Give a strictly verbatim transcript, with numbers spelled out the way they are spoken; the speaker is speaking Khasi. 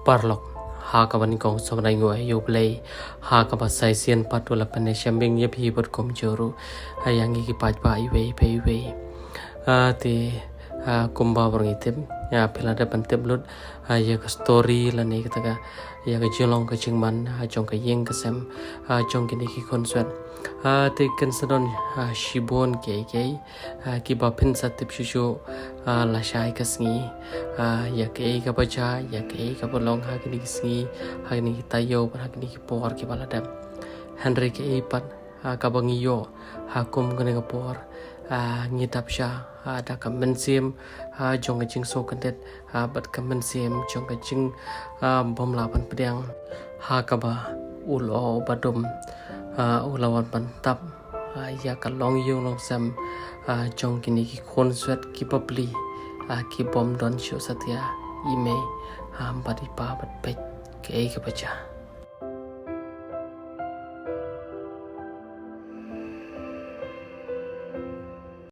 Paralok, ha kaba nyngkong sngewbha nguh ïa U Blei, ha kaba sa shisien pat u la pynïashem biang ïa phi bad kumjuh ruh ïa ngi ki paidbah iwei pa iwei. Ah, te, ah, kumba ba ngi tip, ïa phi la dep ban tip lut, ah, ïa ka story lane kata ka, ïa ka jinglong ka jingman, ah, jong ka ïing ka sem, ah, jong kine ki khun swet. Ah, te kan sa don, ah, shibun kiei kiei, ah, kiba phin sa tip shuh shuh, ah, lashai ka sngi, ah, ïa kaei kaba jia, ïa kaei kaba long ha kine ki sngi, ha kine ki taïew, ha kine ki por kiba la dep. Hynrei kaei pat, ah, kaba ngi ïoh ha kum kane ka por, ah, ngi dap sha, ah, da ka mynsiem, ah, jong ka jingsngewkhyndiat, ah, bad ka mynsiem jong ka jing, ah, bym lah ban pdiang, ha kaba u lyoh uba dum, ah, u la wan ban tap, ah, ïa ka longïing longsem, ah, jong kine ki khun swet ki bapli, ah, ki bym don shuh satia i mei, ah, bad i pa bad peit kaei kaba jia.